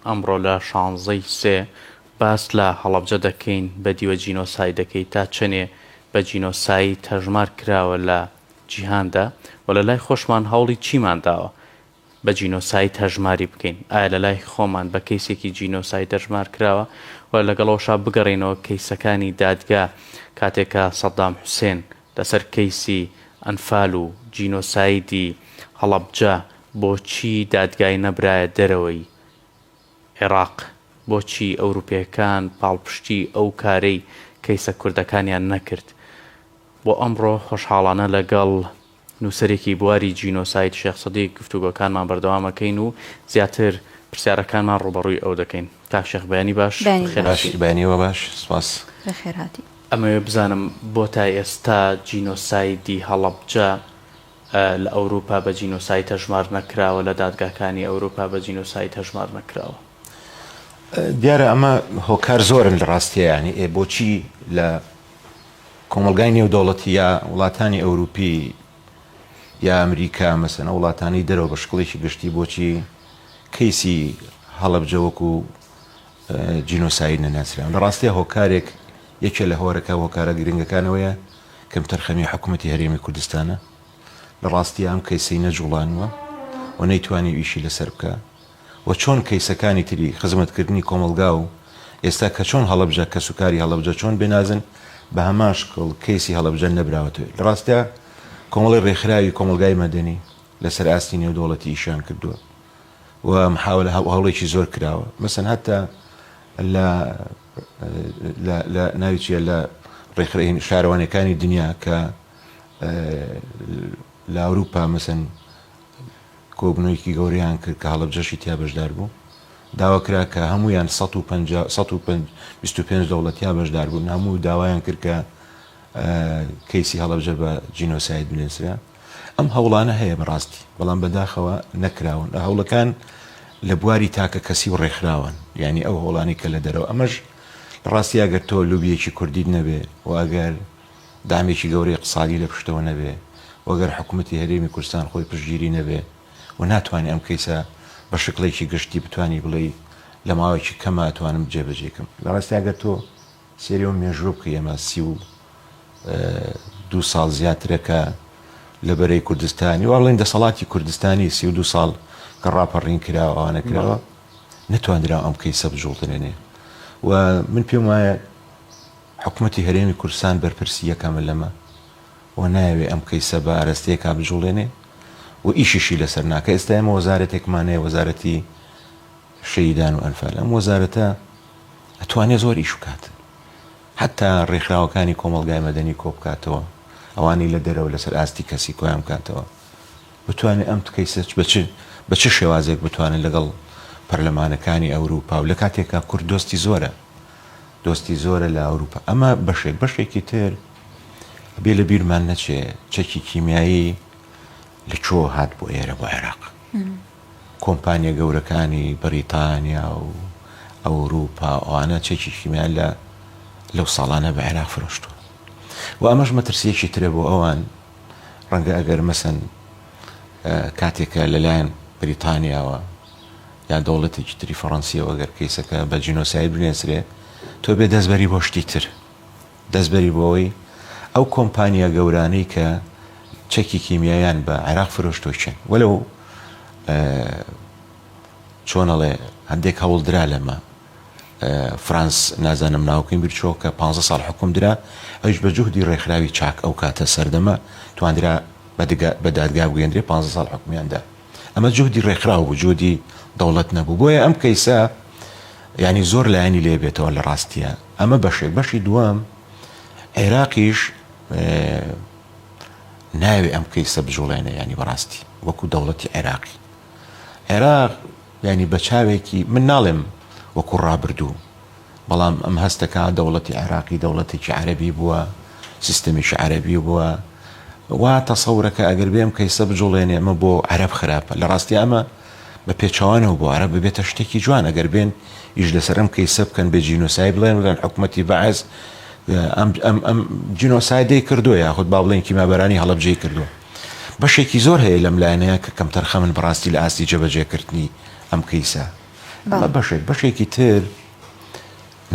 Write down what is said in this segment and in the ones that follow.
ئەمڕۆ لە شانزەی سێ باس لە هەڵەبجە دەکەین بە دیوە جینۆسایدەکەی تا چەنێ بە جینۆساید هەژمار کراوە لە جیهاندا و لە لای خۆشمان هەوڵی چیمان داوە بە جینۆساید هەژماری بکەین ئایا لە لای خۆمان بە کەیسێکی جینۆساید هەژمار کراوە و لەگەڵەوەشا بگەڕێینەوە کەیسەکانی دادگا کاتێک کە سەدام حوسێن لەسەر کەیسی ئەنفال و جینۆسایدی هەڵەبجە بۆچی دادگای نەبرایە دەرەوەی عێڕاق؟ بۆچی ئەوروپیەکان پاڵپشتی ئەو کارەی کەیسە کوردەکانیان نەکرد؟ بۆ ئەمڕۆ خۆشحاڵانە لەگەڵ نووسەرێکی بواری جینۆساید شێخ سدیق گفتوگۆکانمان بەردەوام ئەکەین و زیاتر پرسیارەکانمان ڕووبەڕووی ئەو دەکەین. کاک شێخ بەیانی باش بەیانی بەخێر باش. هاتی. بەیانی ئێوە باش سپاس. بەخێر هاتی. ئەمەوێ بزانم بۆ تا ئێستا جینۆسایدی هەڵەبجە لە ئەوروپا بە جینۆساید هەژمار نەکراوە، لە دادگاکانی ئەوروپا بە جینۆساید هەژمار نەکراوە؟ دیارە ئەمە هۆکار زۆرن لە ڕاستیە یانی ئێ بۆچی لە کۆمەڵگای نێودەوڵەتی یا وڵاتانی ئەوروپی یا ئەمریکا مەسەن ئەو وڵاتانی دەرەوە بە شکڵێکی گشتی بۆچی کەیسی هەڵەبجە وەکو جینۆساید نەناسراوە لە ڕاستیە هۆکارێک یەکێ لە هۆرەکە هۆکارە گرنگەکانەوەیە کەمتەرخەمی حکومەتی هەرێمی کوردستانە لە ڕاستیا ئەم کەیسەی نەجوڵانوە و نەیتوانیو ئیشی لەسەر بکا و چۆن کەیسەکانی تری خزمەتکردنی کۆمەڵگا و ئێستا کە چۆن هەڵەبجە کەسوکاری هەڵەبجە چۆن بێنازن بە هەمان شکڵ کەیسی هەڵەبجە نەبراوەتەوە لە ڕاستیا کۆمەڵی ڕێکخراوی کۆمەڵگای مەدەنی لەسەر ئاستی نێودەوڵەتی ئیشیان کردووە و محاولە هەوڵێکی زۆر کراوە مەسەن هەتا لە لە لە ناوی چیە لە ڕێکخراوی شارەوانیەکانی دنیا کە لە ئەوروپا مەسەن کۆبنەوەیەکی گەورەیان کرد کە هەڵەبجەشی تیا بەشدار بوو داوا کرا کە هەمویان 125 دەوڵەتیا بەشدار بوون هەموو داوایان کرد کە کەیسی هەڵەبجە بە جینۆساید بنێسرا ئەم هەوڵانە هەیە بەڕاستی بەڵام بەداخەوە نەکراون هەوڵەکان لە بواری تاکە کەسی و ڕێکخراوەن یعنی ئەو هەوڵانی کە لە دەرەوە ئەمەش لە ڕاستی ئەگەر تۆ لوبیەکی کوردیت نەبێ و ئەگەر دامێکی گەورەی اقتصادی لە پشتەوە نەبێ و گەر حکومەتی هەرێمی کوردستان خۆی پشتگیری نەبێ و ناتوانێ ئەم کەیسە بە شکڵێکی گشتی بتوانی بڵێی لە ماوەیەکی کەما ئەتوانم جێبەجێی کەم. لە ڕاستیا گەر تۆ سەیری ئەو مێژووە بکەی ئێمە 32 ساڵ زیاترە کە لە بەرەی کوردستانی وا بڵێین دەسەڵاتی کوردستانی 32 ساڵ کە ڕاپەڕین کراوە ئەوانە کراوە نەتواندرا ئەم کەیسە بجوڵدرێنێ و من پێم وایە حکومەتی هەرێمی کوردستان بەرپرسی یەکەمە لەمە و نایەوێ ئەم کەیسە بە ئارەستەیەکا بجوڵێنێ و ئیشیشی لەسەر ناکا. ئێستا ئێمە وەزارەتێکمان هەیە، وەزارەتی شەهیدان و ئەنفال. ئەم وەزارەتە ئەتوانێ زۆر ئیش بکات. حەتا ڕێکخراوەکانی کۆمەڵگای مەدەنی کۆ بکاتەوە، ئەوانەی لە دەرەوە لەسەر ئاستی کەسی کۆیان بکاتەوە. بتوانێ ئەم کەیسە بە چ بە چ شێوازێک بتوانێ لەگەڵ پەرلەمانەکانی ئەوروپا و لە کاتێکا کورد دۆستی زۆرە، دۆستی زۆرە لە ئەوروپا ئەمە بەشێک بەشێکی تر بێ لە بیرمان نەچێ چەکی کیمیایی لە چۆ هات بۆ ئێرە بۆ عێراق کۆمپانیە گەورەکانی بەریتانیا و ئەوروپا ئەوانە چەکی کیمیا لە لەو ساڵانە بە عێراق فرۆشتووە و ئەمەش مەترسیەکی ترە بۆ ئەوان ڕەنگە ئەگەر مەسەن کاتێکە لەلایەن بریتانیاوە یا دەوڵەتێکی تری فەڕەنسیەوە گەر کەیسەکە بە جینۆساید بنێسرێ تۆ بێ دەست بەری بۆ شتی تر دەست بەری بۆ ئەوەی ئەو کۆمپانیا گەورانەی کە چەکی کیمیایان بە عێراق فرۆشتوە کێن وەلەو چۆن ئەڵێ هەندێک هەوڵ درا لەمە فرانس نازانم ناوکەی بیرچۆ کە پ ساڵ حکوم درا ئەوش بە جوهدی ڕێکخراوی چاک ئەو کاتە سەردەمە تواندرا بە دادگا بگەندرێ پ ساڵ حکومیاندا ئەمە جوهدی ڕێکخراو بوو جوهدی دەوڵەت نەبوو بۆیە ئەم کەیسە یانی زۆر لایەنی لێ بێتەوە لە ڕاستیە ئەمە بەشێک بەشی دووەم عێراقیش ناوێ ئەم کەیسە بجوڵێنە ینی بەڕاستی وەکو دەوڵەتی عێراقی عێراق ینی بە چاوێکی من ناڵێم وەکو ڕابردوو بەڵام ئەم هەستەکە دەوڵەتی عێراقی دەوڵەتێکی عەرەبی بووە، سیستەمێکی عەرەبی بووە، وا تەسەورەکە ئەگەر بێ ئەم کەیسە بجوڵێنێ ئەمە بۆ عەرەب خراپە، لە ڕاستیا ئەمە بە پێچەوانەوە بۆ عەرەب ببێتە شتێکی جوان ئەگەر بێن ئیش لەسەر ئەم کەیسە بکەن بێ جینۆساید بڵێن بڵێن حکومەتی بەعس ئەم ئەم ئەم جینۆسایدەی کردووە یاخود با بڵێن کیمابارانی هەڵەبجەی کردووە. بەشێکی زۆر هەیە لەم لایەنەیە کە کەمتەرخەمن بەڕاستی لە ئاستی جێبەجێکردنی ئەم کەیسە. ئەمە بەشێک بەشێکی تر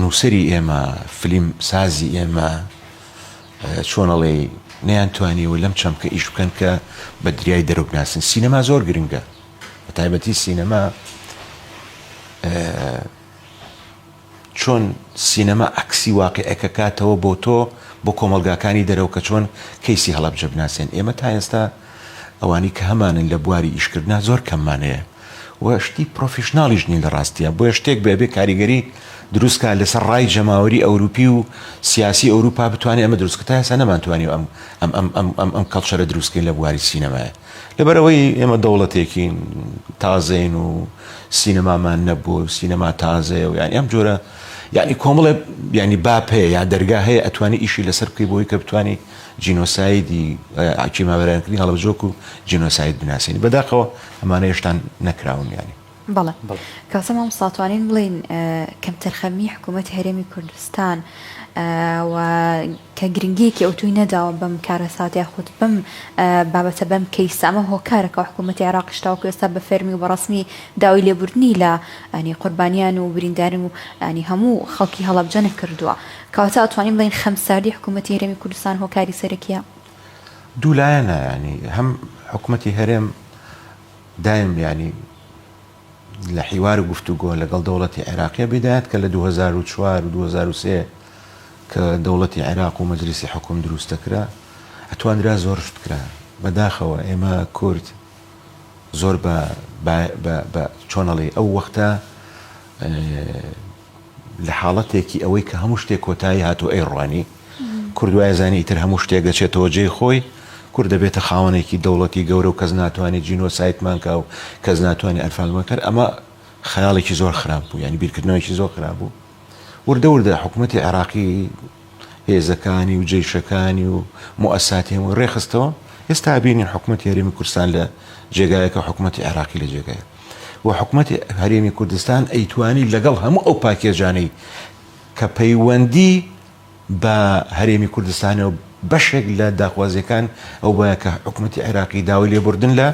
نووسەری ئێمە فلیم سازی ئێمە چۆن ئەڵێی نەیان توانیوە لەم چەمکە ئیش بکەن کە بە دریای دەرەوە بناسن سینەما زۆر گرنگە بە تایبەتی سینەما چۆن سینەما عەکسی واقیعەکە کاتەوە بۆ تۆ بۆ کۆمەڵگاکانی دەرەوە کە چۆن کەیسی هەڵەبجە بناسێن ئێمە تا ئێستا ئەوانی کە هەمانن لە بواری ئیشکردنا زۆر کەممان هەیە و شتی پرۆفیشناڵیش نین لە ڕاستیا بۆیە شتێک بێ بێ کاریگەری دروست کا لەسەر ڕای جەماوەری ئەوروپی و سیاسی ئەوروپا بتوانێت ئەمە دروست کە تا ئێستا نەمانتوانی ئەم ئەم ئەم ئەم ئەم ئەم culture ە دروست کەین لە بواری سینەمایە لەبەرئەوەی ئێمە دەوڵەتێکین تازەین و سینەمامان نەبوو و سینەما تازەیە و یانی ئەم جۆرە یانی کۆمەڵێ یانی باب هەیە یا دەرگا هەیە ئەتوانی ئیشی لەسەر بکەی بۆی کە بتانی جینۆسایدی کیمابارانکردنی هەڵەبجۆک و جینۆساید بناسێنی بەداخەوە ئەمانە هێشتان نەکراون یانی. بەڵێ کەواتە مامۆستا توانین بڵێین کەمتەرخەمی حکوومەتی هەرێمی کوردستان و کە گرنگیەکی ئەوتۆی نەداوە بەم کارەسات یاخود بەم بابەتە بەم کەیسە ئەمە هۆکارە کە حکوومەتی عێراقیش تاوەکو ئێستا بە فەرمی و بە ڕەسمی داوای لێبوردنی لە ینی قوربانیان و بریندارن و ینی هەموو خەڵکی هەڵەبجە نەکردووە کەواتە ئەتوانین بڵێین خەمساردی حکوومەتی هەرێمی کوردستان هۆکاری سەرەکیە؟ دوو لایەنە یانی هەم حکوومەتی هەرێم دایم یانی لە حیوار و گفتوگۆ لەگەڵ دەوڵەتی عێراقیە بیدایەت کە لە 2004 و 2003 کە دەوڵەتی عێراق و مەجلیسی حکوم دروست دەکرا ئەتوانرا زۆر شت کرا بەداخەوە ئێمە کورد زۆر بە بە چۆنەڵی ئەو وەختە لە حاڵەتێکی ئەوەی کە هەموو شتێک کۆتایی هاتوو ئەیڕوانی کورد وایە زانی ئیتر هەموو شتێک دەچێتەوە جێی خۆی کورد دەبێتە خاوەنێکی دەوڵەتی گەورە و کەس ناتوانێت جینۆسایدمان کا و کەس ناتوانێت ئەنفالمان کات ئەمە خەیاڵێکی زۆر خراپ بوو یانی بیرکردنەوەیەکی زۆر خراپ بوو وردە وردە حکوومەتی عێراقی هێزەکانی و جەیشەکانی و موئەساتی هەمووی ڕێخستەوە ئێستا بینین حکوومەتی هەرێمی کوردستان لە جێگایەکە حکوومەتی عێراقی لە جێگایە و حکومەتی هەرێمی کوردستان ئەیتوانی لەگەڵ هەموو ئەو پاکێجانەی کە پەیوەندی بە هەرێمی کوردستانەوە بەشێک لە داخوازیەکان ئەو بایە کە حکومەتی عێراقی داوای لێبوردن لە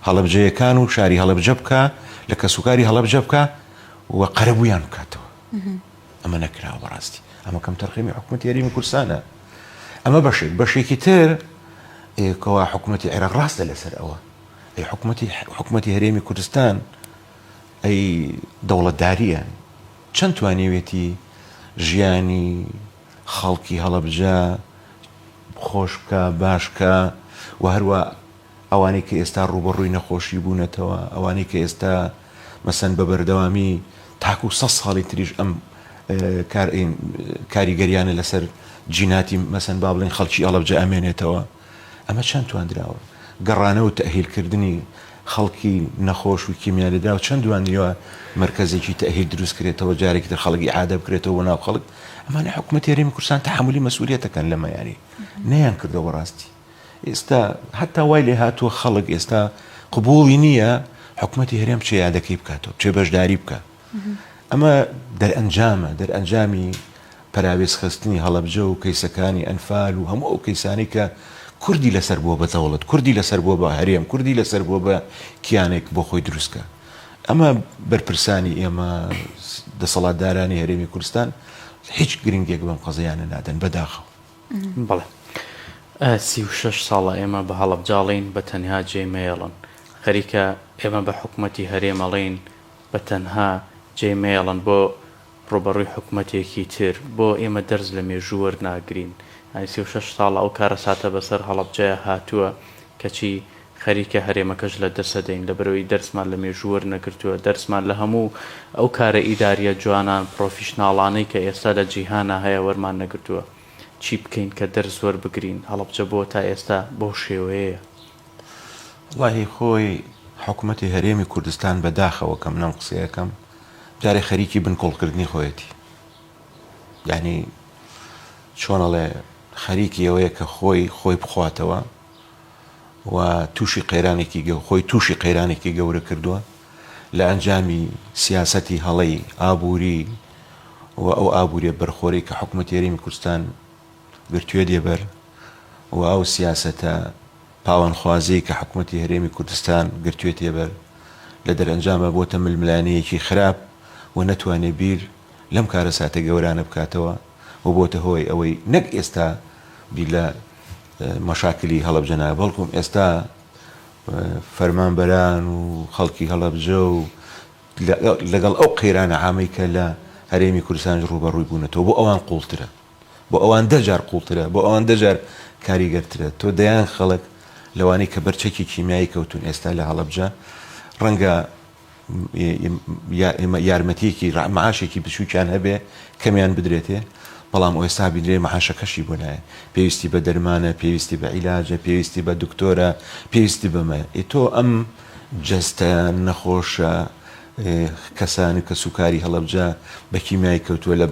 هەڵەبجەیەکان و شاری هەڵەبجە بکە لە کەسوکاری هەڵەبجە بکە و قەرەبوویان بکاتەوە ئەمە نەکراوە بەڕاستی ئەمە کەم تەرخەمی حکومەتی هەرێمی کوردستانە ئەمە بەشێک بەشێکی تر کەوا حکومەتی عێراق ڕاستە لەسەر ئەوە ئەی حکومەتی حکومەتی هەرێمی کوردستان ئەی دەوڵەتداریە چەند توانیوێتی ژیانی خەڵکی هەڵەبجە خۆش بکە باش بکە و هەروە ئەوانەی کە ئێستا ڕووبەڕووی نەخۆشی بوونەتەوە ئەوانەی کە ئێستا مەسەن بە بەردەوامی تاکو سە ساڵی تریش ئەم کاریگەریانە لەسەر جیناتی مەسەن با بڵێن خەڵکی هەڵەبجە ئەمێنێتەوە ئەمە چەند تواندراوە؟ گەڕانەوە و تەئهیل کردنی خەڵکی نەخۆش و کیمیا لێدراو چەند دوانریوە مەرکەزێکی تەئهیل دروست کرێتەوە جارێکی تر خەڵک ئیعادە بکرێتەوە بۆ ناو خەڵک ئەمانە حکومەتی هەرێمی کوردستان تەحەمولی مەسئولیەت دەکەن لەمە یانی نەیان کردەوە بەڕاستی ئێستا هەتا وای لێ هاتووە خەڵک ئێستا قبوڵی نییە حکومەتی هەرێم بچێ یادەکەی بکاتەوە بچێ بەشداری بکە ئەمە دەرئەنجامە، دەرئەنجامی پەراوێزخستنی هەڵەبجە و کەیسەکانی ئەنفال و هەموو ئەو کەیسانەی کە کوردی لەسەر بووە بە دەوڵەت، کوردی لەسەر بووە بە هەرێم، کوردی لەسەر بووە بە کیانێک بۆ خۆی دروست کا. ئەمە بەرپرسانی ئێمە، دەسەڵاتدارانی هەرێمی کوردستان هیچ گرنگیەک بەم قەزیانە نادەن، بەداخەوە. بەڵێ. 36 ساڵە ئێمە بە هەڵەبجە ئەڵێین بە تەنها جێی مەیەڵن. خەریکە ئێمە بە حکومەتی هەرێم ئەڵێین بە تەنها جێی مەیەڵن بۆ ڕوبەڕوی حکومەتێکی تر بۆ ئێمە دەرس لە مێژوو وەرناگرین یانی 36 ساڵە ئەو کارەساتە بەسەر هەڵەبجەیا هاتووە کەچی خەریکە هەرێمەکەش لە دەست ئەدەین لەبەرئەوەی دەرسمان لە مێژوو وەرنەگرتووە دەرسمان لە هەموو ئەو کارە ئیداریە جوانان پڕۆفیشناڵانەی کە ئێستا لە جیهانا هەیە وەرمان نەگرتووە چی بکەین کە دەرس وەربگرین هەڵەبجە بۆ تا ئێستا بەو شێوەیەیە. وەڵاهی خۆی حکومەتی هەرێمی کوردستان بە داخەوە کە من ئەم قسەیە ئەکەم جارێ خەریکی بنکۆڵکردنی خۆیەتی یعنی چۆن ئەڵێ خەریکی ئەوەیە کە خۆی خۆی بخواتەوە و تووشی قەیرانێکی گەو خۆی تووشی قەیرانێکی گەورە کردووە لە ئەنجامی سیاسەتی هەڵەی ئابووری و ئەو ئابووریە بەرخۆرەی کە حکومەتی هەرێمی کوردستان گرتوێتیە بەر و ئەو سیاسەتە پاوانخوازیەی کە حکومەتی هەرێمی کوردستان گرتوێتیە بەر. لە دەرئەنجاما بۆتە ململانێیەکی خراپ و نەتوانێ بیر لەم کارەساتە گەورانە بکاتەوە و بۆتە هۆی ئەوەی نەک ئێستا بیر لە مەشاکلی هەڵەبجە نا بەڵکم ئێستا فەرمانبەران و خەڵکی هەڵەبجە و لەگەڵ ئەو قەیرانە عامەی کە لە هەرێمی کوردستانیش ڕووبەڕووی بوونەتەوە بۆ ئەوان قووڵترە. بۆ ئەوان دە جار قووڵترە، بۆ ئەوان دە جار کاریگەرترە. تۆ دەیان خەڵک لەوانەی کە بەر چەکی کیمیایی کەوتوون ئێستا لە هەڵەبجە ڕەنگە یارمەتییەکی مەعاشێکی بچووکیان هەبێ کەمیان بدرێتێ، بەڵام ئێستا بینرێ مەعاشەکەشی بۆ نایە. پێویستی بە دەرمانە، پێویستی بە عیلاجە، پێویستی بە دکتۆرە، پێویستی بەمەیە. ئێ تۆ ئەم جەستە نەخۆشە کەسان و کەسوکاری هەڵەبجە بە کیمیایی کەوتووە لە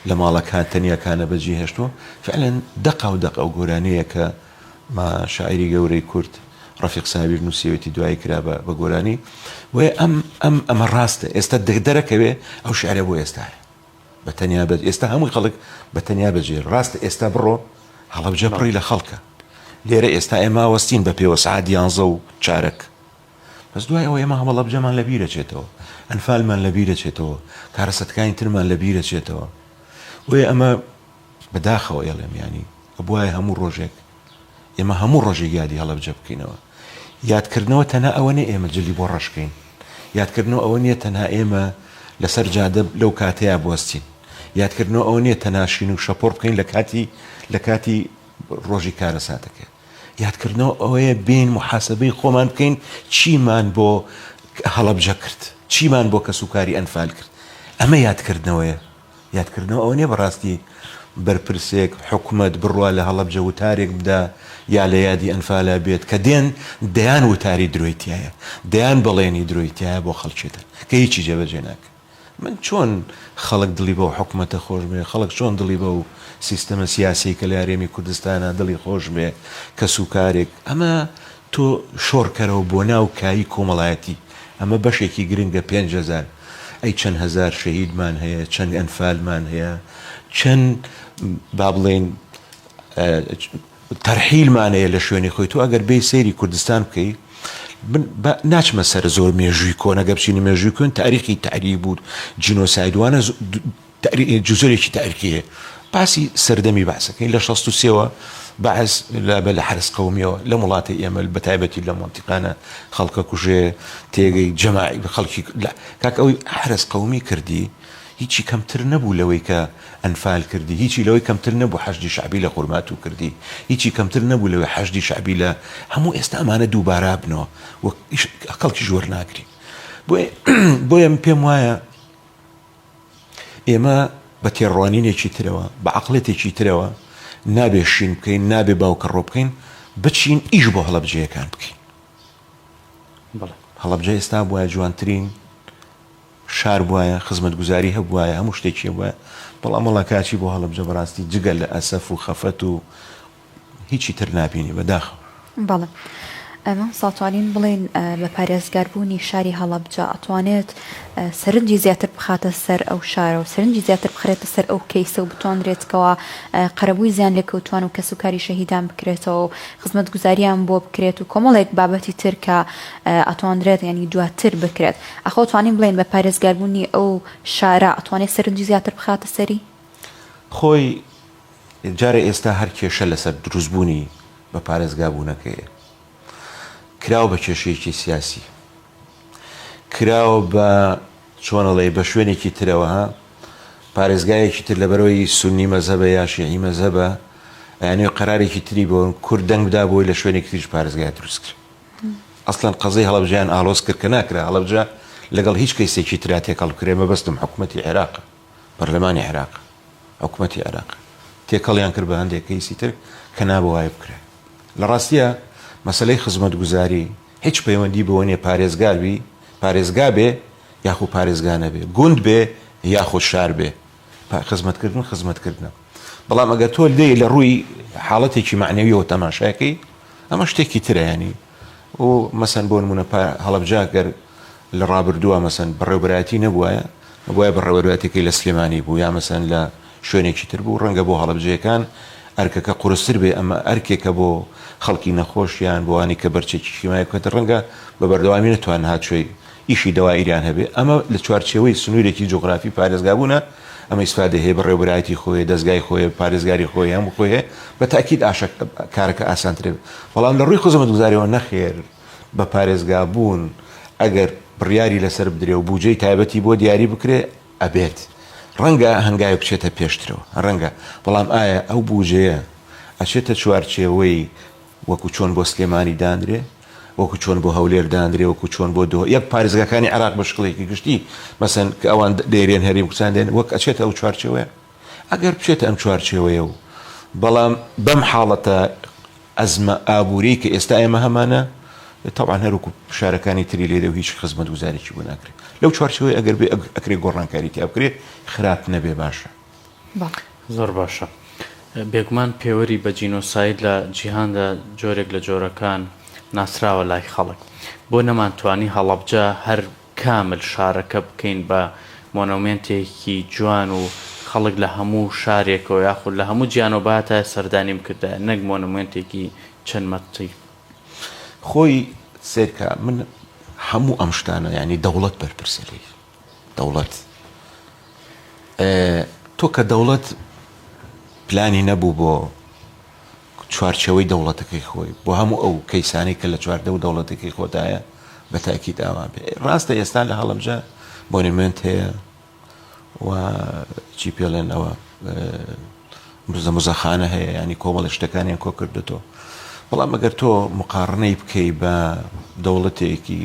لە ماڵەکان تەنیاکانە بەجێ هێشتووە فعلا دەقا و دەق ئەو گۆرانییە کە ما شاعیری گەورەی کورد ڕەفیق سابیر نووسیوێتی دوایی کرا بە بە گۆرانی بۆیە ئەم ئەم ئەمە ڕاستە ئێستا دەرەکەوێ ئەو شعرە بۆ ئێستایە بە تەنیا بە ئێستا هەمووی خەڵک بە تەنیا بەجێ ڕاستە ئێستا بڕۆ هەڵەبجە پڕی لە خەڵکە لێرە ئێستا ئێمە وەستین بە پێوە سعات یانزە و چارەک بەس دوای ئەوە ئێمە هەڵەبجەمان لە بیرەچێتەوە، ئەنفالمان لە بیرەچێتەوە، کارەسەتەکانی ترمان لە بیرەچێتەوە. بۆیە ئەمە بە داخەوە ئێڵێم یانی ئەبوایە هەموو ڕۆژێک ئێمە هەموو ڕۆژێک یادی هەڵەبجە بکەینەوە. یادکردنەوە تەنها ئەوە نیە ئێمە جلی بۆ ڕەش کەین. یادکردنەوە ئەوە نیە تەنها ئێمە لەسەر جادە لەو کاتەیا بوەستین. یادکردنەوە ئەوە نیە تەنها شین و شەپۆڕ بکەین لە کاتی لە کاتی ڕۆژی کارەساتەکە. یادکردنەوە ئەوەیە بێین موحاسەبەی خۆمان بکەین چیمان بۆ هەڵەبجە کرد، چیمان بۆ کەسوکاری ئەنفال کرد، ئەمە یادکردنەوەیە. یادکردنەوە ئەوە نییە بەڕاستی بەرپرسێک، حکومەت بڕوا لە هەڵەبجە وتارێک بدا یا لە یادی ئەنفالا بێت کە دێن دەیان وتاری درۆی تیایە، دەیان بەڵێنی درۆی تیایە بۆ خەڵکی دەن کە هیچی جێبەجێ ناکەن. من چۆن خەڵک دڵی بەو حکومەتە خۆش بێ، خەڵک چۆن دڵی بەو سیستەمە سیاسیەی کە لە هەرێمی کوردستانە دڵی خۆش بێ، کەسوکارێک، ئەمە تۆ شۆڕکەرەوە بۆ ناو کایی کۆمەڵایەتی، ئەمە بەشێکی گرنگە 5000، ئەی چەند هەزار شەهیدمان هەیە، چەند ئەنفالمان هەیە، چەند با بڵێین تەرحیلمان هەیە لە شوێنی خۆی تۆ ئەگەر بێی سەیری کوردستان بکەی من با ناچمە سەر زۆر مێژووی کۆن ئەگەر بچینە مێژووی کۆن تاریخی تەعریب و جینۆساید وانە جزۆرێکی تاریخی هەیە باسی سەردەمی بەعسەکەین لە 63ەوە بەعس لە بە لە حەرس قەومیەوە لەم وڵاتی ئێمە بە تایبەتی لە مەنتیقانە خەڵکە کوژێ تێگەی جەماعی خەڵکی کاک ئەوی حەرس قەومی کردی هیچی کەمتر نەبوو لەوەی کە ئەنفال کردی، هیچی لەوەی کەمتر نەبوو حەشدی شەعبی لە خورماتوو کردی، هیچی کەمتر نەبوو لەوەی حەشدی شەعبی لە هەموو ئێستا ئەمانە دووبارە بنەوە و کەڵکیش وەرناگرین. بۆیە بۆیە من پێم وایە ئێمە بە تێڕوانینێکی ترەوە، بە عەقڵێتێکی ترەوە نابێ شین بکەین، نابێ باوکەڕۆ بکەین، بچین ئیش بۆ هەڵەبجەیەکان بکەین. بەڵێ. هەڵەبجە ئێستا بوایە جوانترین شار بوایە خزمەتگوزاری هەبوایە هەموو شتێکی هەبوایە بەڵام وەڵا کاچی بۆ هەڵەبجە بەڕاستی جگە لە ئەسەف و خەفەت و هیچی تر نابینی بەداخەوە. بەڵێ مامۆستا توانین بڵێین بە پارێزگار بوونی شاری هەڵەبجە ئەتوانێت سەرنجی زیاتر بخاتە سەر ئەو شارە و سەرنجی زیاتر بخرێتە سەر ئەو کەیسە و بتوانرێت کەوا قەرەبووی زیان لێکەوتوان و کەسوکاری شەهیدان بکرێتەوە و خزمەتگوزاریان بۆ بکرێت و کۆمەڵێک بابەتی تر کە ئەتوانرێت یانی دواتر بکرێت ئاخۆ توانین بڵێین بە پارێزگاربوونی ئەو شارە ئەتوانێت سەرنجی زیاتر بخاتە سەری؟ خۆی جارێ ئێستا هەر کێشە لەسەر دروستبوونی بە پارێزگا بوونەکەیە کراوە بە کێشەیەکی سیاسی کراوە بە چۆنەڵێ بە شوێنێکی ترەوە ها پارێزگایەکی تر لەبەرەوەی سوننی مەزهەبە یا شیعی مەزهەبە ئەیانەوێ قەرارێکی تری بۆ کورد دەنگ بدا بۆی لە شوێنێکی تریش پارێزگای دروست کرد ئەسڵەن قەزەی هەڵەبجەیان ئاڵۆز کرد کە ناکرا هەڵەبجە لەگەڵ هیچ کەیسێکی ترا تێکەڵ بکرێ مەبەستم حکومەتی عێراق پەرلەمانی عێراق حکومەتی عێراق تێکەڵیان کرد بە هەندێک کەیسی تر کە نابوایە بکرێ لە ڕاستیە مەسەلەی خزمەتگوزاری هیچ پەیوەندی بەوە نیە پارێزگار بی پارێزگا بێ یاخو پارێزگا نەبێ گوند بێ یاخود شار بێ خزمەتکردن خزمەتکردنە بەڵام ئەگەر تۆ لێی لە ڕووی حاڵەتێکی مەعنەویەوە تەماشاکەی ئەمە شتێکی ترە یانی و مەسەن بۆ نمونە هەڵەبجە گەر لە ڕابردووە مەسەن بەڕێوبەرایەتی نەبوایە بۆیە بەڕێوەبەرایەتەکەی لە سلێمانی بوو یا مەسەن لە شوێنێکی تر بوو ڕەنگە بۆ هەڵەبجەیەکان ئەرکەکە قورستر بێ ئەمە ئەرکێکە بۆ خەڵکی نەخۆش یان بۆ ئەوانەی کە بەرچەکی کیمای بکەن ڕەنگە بە بەردەوامی نەتوان هاتووی ئیشی دەوائیریان هەبێ، ئەمە لە چوارچێوەی سنوورێکی جوغرافی پارێزگابوونە، ئەمە ئیسفادەی هەیە، بەڕێوەبەرایەتی خۆی هەیە، دەزگای خۆی هەیە، پارێزگاری خۆی هەیە، هەموو خۆی هەیە، بە تەئکید ئاشە کارەکە ئاسانترە، بەڵام لە ڕووی خزمەتگوزاریەوە نەخێر، بە پارێزگابوون ئەگەر بڕیاری لەسەر بدرێ و بوجەی تایبەتی بۆ دیاری بکرێ ئەبێت ڕەنگە هەنگاوێک بچێتە پێشترەوە، ڕەنگە، بەڵام ئایا ئەو بوجەیە ئەچێتە چوارچێوەی وەکو چۆن بۆ سلێمانی دانرێ، وەکو چۆن بۆ هەولێر دانرێ، وەکو چۆن بۆ دهۆک، یەک پارێزگاکانی عێراق بە شکڵێکی گشتی مەسەن کە ئەوان دەیرێن هەرێم کوردستان دێن وەک ئەچێتە ئەو چوارچێوەیە؟ ئەگەر بچێتە ئەم چوارچێوەیە و بەڵام بەم حاڵەتە ئەزمە ئابووریەی کە ئێستا ئێمە هەمانە تەبعەن هەر وەکو شارەکانی تری لێرە و هیچ خزمەتگوزارێکی بۆ ناکرێ لەو چوارچێوەیە ئەگەر بێ ئەکرێ گۆڕانکاری تیا بکرێ خراپ نەبێ باشە. زۆر باشە. بێگومان پێوەری بە جینۆساید لە جیهاندا جۆرێک لە جۆرەکان ناسراوە لای خەڵک. بۆ نەمانتوانی هەڵەبجە هەر کامل شارەکە بکەین بە مۆنۆمێنتێکی جوان و خەڵک لە هەموو شارێکەوە یاخود لە هەموو جیهانەوە بهاتایە سەردانی بکردایە نەک مۆنۆمێنتێکی چەند مەتری. خۆی سەیرکە من هەموو ئەم شتانە یانی دەوڵەت بەرپرسە لێی. دەوڵەت تۆ کە دەوڵەت پلانی نەبوو بۆ چوارچێوەی دەوڵەتەکەی خۆی بۆ هەموو ئەو کەیسانەی کە لە چواردە و دەوڵەتەکەی خۆدایە بە تاکیید ئاوا بێ ڕاستە ئێستا لە هەڵەبجە monument هەیە و چی پێڵێن ئەوە مزە مزەخانە هەیە ینی کۆمەڵی شتەکانیان کۆ کردێتەوە بەڵام ئەگەر تۆ مقاڕنەی بکەی بە دەوڵەتێکی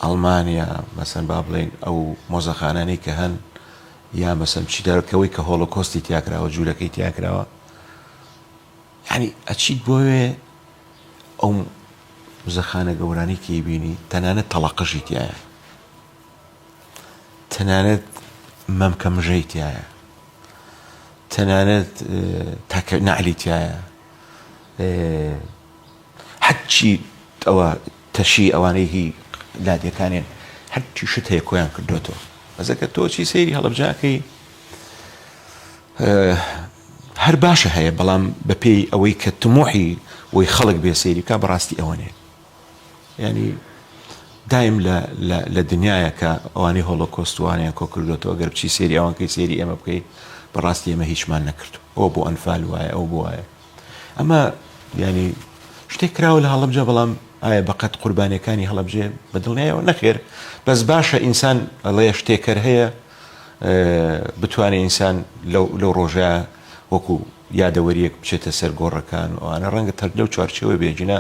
ئەڵمانیا مەسەن با بڵێین ئەو مۆزەخانانەی کە هەن یا مەسەن بچیتە کەوەی کە هۆڵۆکۆستی تیاکراوە جوولەکەی تیاکراوە یعنی ئەچیت بۆوێ ئەو موزەخانە گەورانەی کە بینی تەنانەت تەڵەقژی تایە تەنانەت مەمکە مژەی تایە تەنانەت تاکە نەعلی تایە هەرچی ئەوە تەشی ئەوانەی هی لادێکانێن هەرچی شت هەیە کۆیان کردوێتەوە بەزەکە تۆ چی سەیری هەڵبجاکەی هەر باشە هەیە بەڵام بەپێی ئەوەی کە تموحی وی خەڵک بێ سەیری بکە بەڕاستی ئەوە نێ ینی دایم لە لە دنیاە کە ئەوانەی هۆڵۆکۆستوانیان کۆ کردوێتەوە گەر بچی سێری ئەوانکەی سێری ئێمە بکەی بەڕاستی ئێمە هیچمان نەکردو ئەو بۆ ئەنفال وایە ئەو بۆ وایە ئەمە یانی شتێک کراوە لە هەڵەبجە بەڵام ئایا بەقەت قوربانیەکانی هەڵەبجێ بە دڵنیایەوە نەخێر بەس باشە ئینسان ئەڵێ شتێکەر هەیە بتوانێت ئینسان لەو لەو ڕۆژە وەکو یادەوەریەک بچێتە سەر گۆڕەکان و ئەوانە ڕەنگە تەر لەو چوارچێوە بێجینا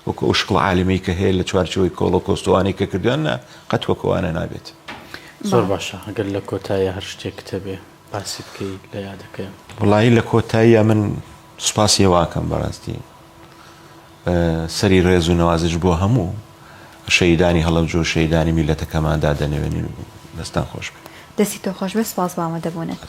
وەکو ئەو شکڵ عالمی کە هەیە لە چوارچێوەی کۆڵۆکۆستوانەی کە کردویان نا قەت وەکوانە نابێت. زۆر باشە ئەگەر لە کۆتاییا هەر شتێکت هەبێ باسی بکەی لە یادەکەیان. وەڵایی لە کۆتاییا من سوپاسی ئێوە ئەکەم بەڕاستی سەری ڕێز و نەوازش بۆ هەموو شەهیدانی هەڵەبجە و شەهیدانی میللەتەکەمان دادەنەوێنین و دەستان خۆش بێ. دەستی تۆ خۆش بێت سوپاس بۆ ئامادەبوونت.